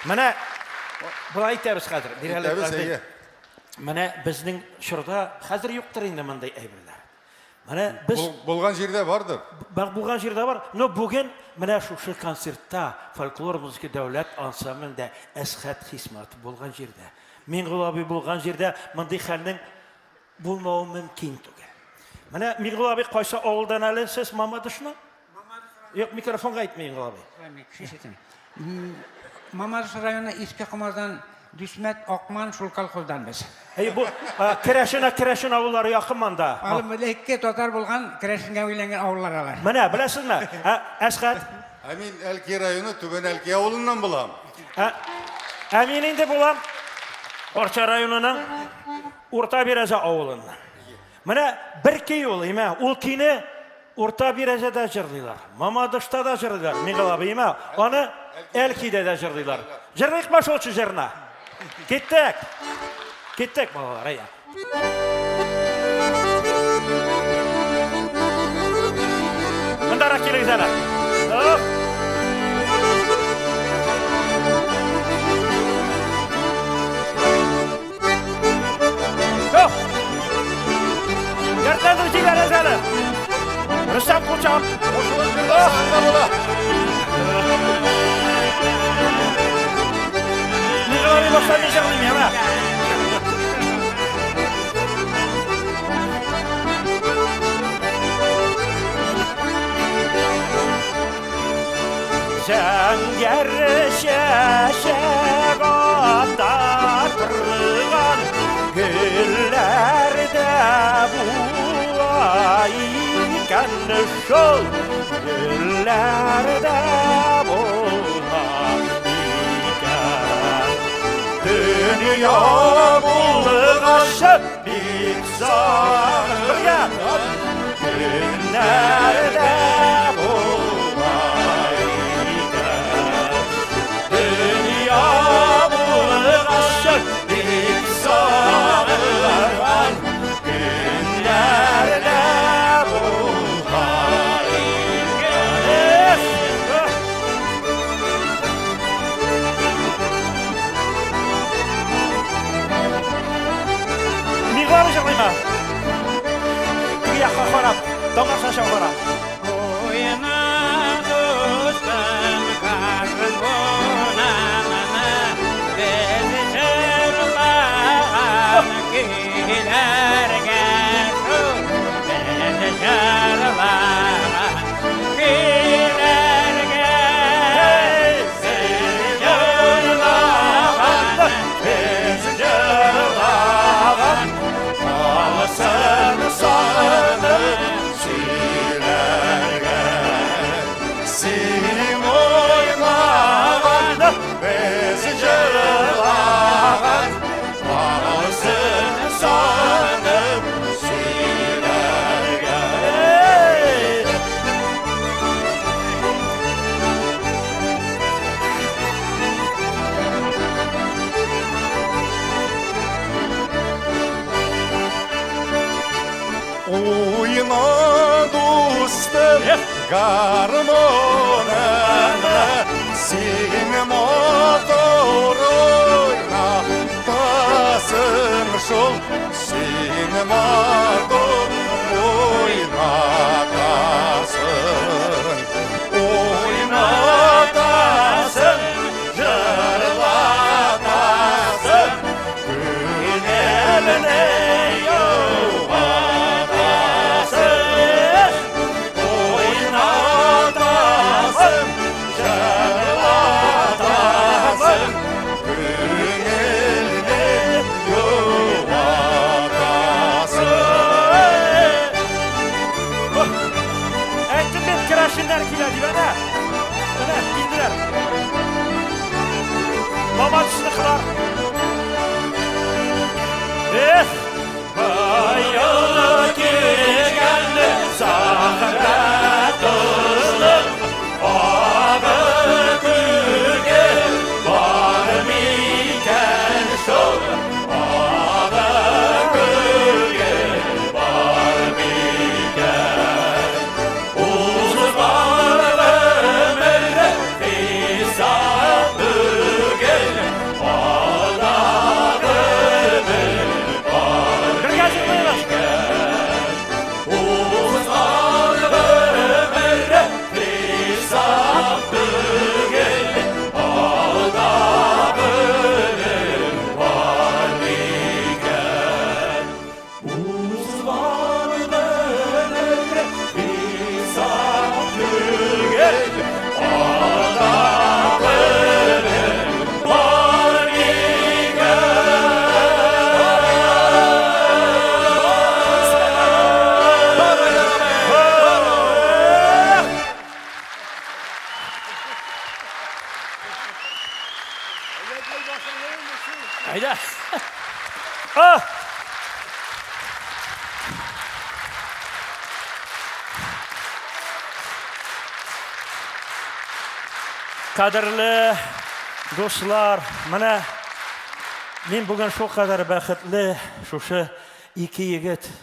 Менә болай итәбез хәзер. Бирәле. Итәбез, әйе. Менә безнең чорда хәзер юктыр инде мондый әйберләр. Менә без Булган җирдә бардыр. Бар булган җирдә бар. Но бүген менә шушы концертта фольклор музыка дәүләт ансамблендә Әсхәт Хисматов булган җирдә, Миңгол абый булган җирдә мондый хәлнең булмавы мөмкин түгел. Менә Миңгол абый кайсы авылдан әле сез Мамадышның? Юк, микрофонга әйтмә, Миңгол абый. Мамадыш районы Иске Комазан Дүсмәт Акман шул колхоздан без. Әй, бу керәшен, керәшен авыллары якын монда. Алым элекке татар булган керәшенгә өйләнгән авыллар алар. Менә, беләсезме? Ә, Әсхәт? Ә мин Әлки районы Түбән Әлки авылыннан булам. Ә, ә мин инде булам Арча районының Урта Бирәзә авылыннан. Менә бер көй ул, имә, ул көйне Урта Бирәзәдә җырлыйлар, Мамадышта да җырлыйлар, Миңгол абый, имә, аны Әлкидә дә җырлыйлар. Җырлыйкмы шул җырны? Киттек! Киттек, балалар, әйдә. Мондарак килегез әле. Оп! Жоқ! Дәртләндереп җибәрәбез әле. Рөстәм кул чабып. Кушылып җырласаң да була. Миңа абый башта мин җырлыйм, яме. Зәңгәр чәчәк ата торган гөлләр дә була икән шул гөлләр дә була икән. Дөнья булгач бик сагынган көннәр дә була икән. Дөнья булгач бик сагынган көннәр дә була икән. Миңа җырлыймы? Теге якка карап, тамашачы карап. Уйна, дустым, гармуныңны, без җырлаган көйләргә шул, без җырлаган көйләргә. Без җырлаган, без җырлаган, Калсын сагынып сөйләргә. Син уйнаган, без җырлаган, калсын сагынып сөйләргә. Эй! Уйна, дустым, гармуныңны, син матур уйнатасың шул, син матур уйнатасың. Уйнатасың, җырлатасың, күңелне юатасың. Уйнатасың, җырлатасың, күңелне юатасың. Әйдә. А! Кадерле дуслар, менә мин бүген шулкадәр бәхетле, шушы ике егет.